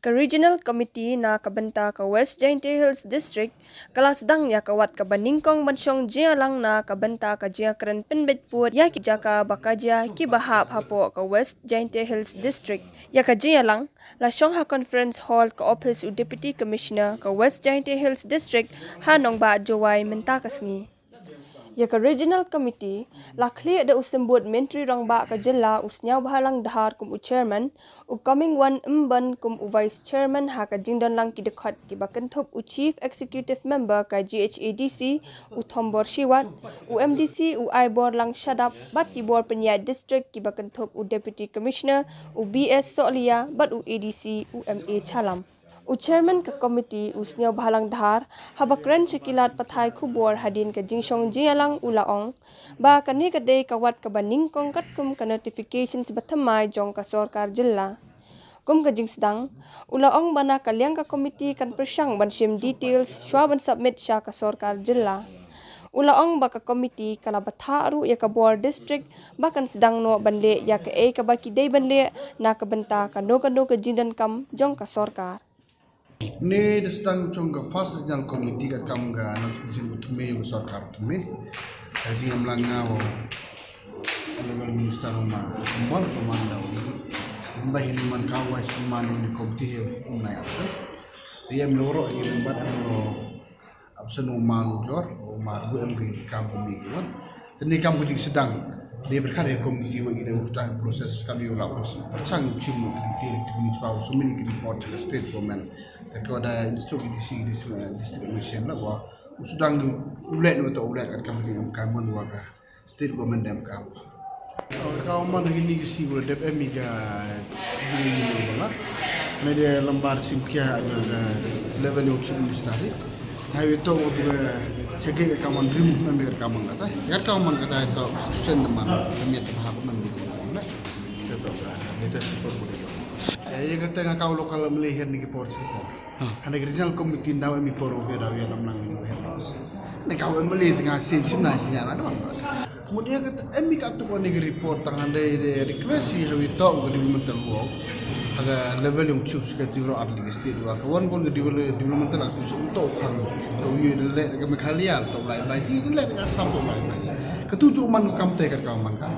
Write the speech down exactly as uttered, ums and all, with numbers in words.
Ka Regional Committee na ka bynta ka West Jaintia Hills District ka la sdang ïa ka wat kaba nyngkong ban shong jingïalang na ka bynta ka jingïakren pynbeit pud ïa ki jaka ba ka jia kiba hap hapoh ka West Jaintia Hills District. Ïa ka jingïalang la shong ha Conference Hall ka ophis u Deputy Commissioner ka West Jaintia Hills District ha Nongbah Jowai mynta ka sngi. Ïa ka Regional Committee la khlieh da u Symbud Myntri Rangbah ka Jylla u Sniawbhalang Dhar kum u Chairman, u Comingone Ymbon kum u Vice Chairman ha ka jingdonlang ki dkhot kiba kynthup u Chief Executive Member ka G H A D C u Thombor Shiwat, u M D C u Aiborlang Shadap bad ki bor pynïaid district kiba kynthup u Deputy Commissioner u B S Sohliya bad u A D C u M A Chalam. U Chairman ka Committee u Sniawbhalang Dhar haba kren sha ki lad pathai khubor hadien ka jingshong jingïalang u la ong ba kane ka dei ka wat kaba nyngkong katkum ka notifications ba thymmai jong ka sorkar jylla. Kum ka jingsdang, u la ong ba na ka liang ka Committee kan pyrshang ban shim details shwa ban submit sha ka sorkar jylla. U la ong ba ka Committee ka la bthah ruh ïa ka bor district ba kan sdang noh ban leh ïa kaei kaba ki dei ban leh na ka bynta kano kano ka jingdonkam jong ka sorkar. Ni da sdang jong ka First Regional Committee ka kam ka notification ba thymmai ka sorkar thymmai. Ka jingïalang nga u Honorable Minister Roma Kumbang Komanda u ba hin man ka wai sman ni committee he umnai action. Ïa em loro ïa em bat em lo absent u ma u jor u ma ru em ki kam ko mi ki wan. Teni kam ko jingsdang. Dia berkat ya committee wa ida uta proses kami ula proses. Perchang chim ki ki ni chwa so many ki report to the state government. Ka ko da institute ki si ki si district mission la wa. Usdang ulek ni uta ulek kat kam jing em kam wa ka state government dem kam. Ka man ini ki si ula dep em ka jing ni wala. Mede lambar sim kia level yang chief minister. Hai wi to wa buga chege ka kaman rim man wi ka kaman kata. Ka kaman kata to institution man kami ta ha man wi ko na. Te to ka ni ta si por ko. Eh, ye kata nga ka local mele her ni ki por si por. Hana ki regional committee ndaw em i por wi da wi lam lang ni her. Ni ka wi mele nga sin sin na sin ya na. Kemudian kata em i ka tu ko ni ki report tang hande de request i ha wi to ko developmental works. Aga level yang chief secretary ro arli state wa ka wan kon ka developmental activity to kan to yu le ka Meghalaya to lai bai di le ka sam to lai bai. Ka tu ju man kam te ka man ka.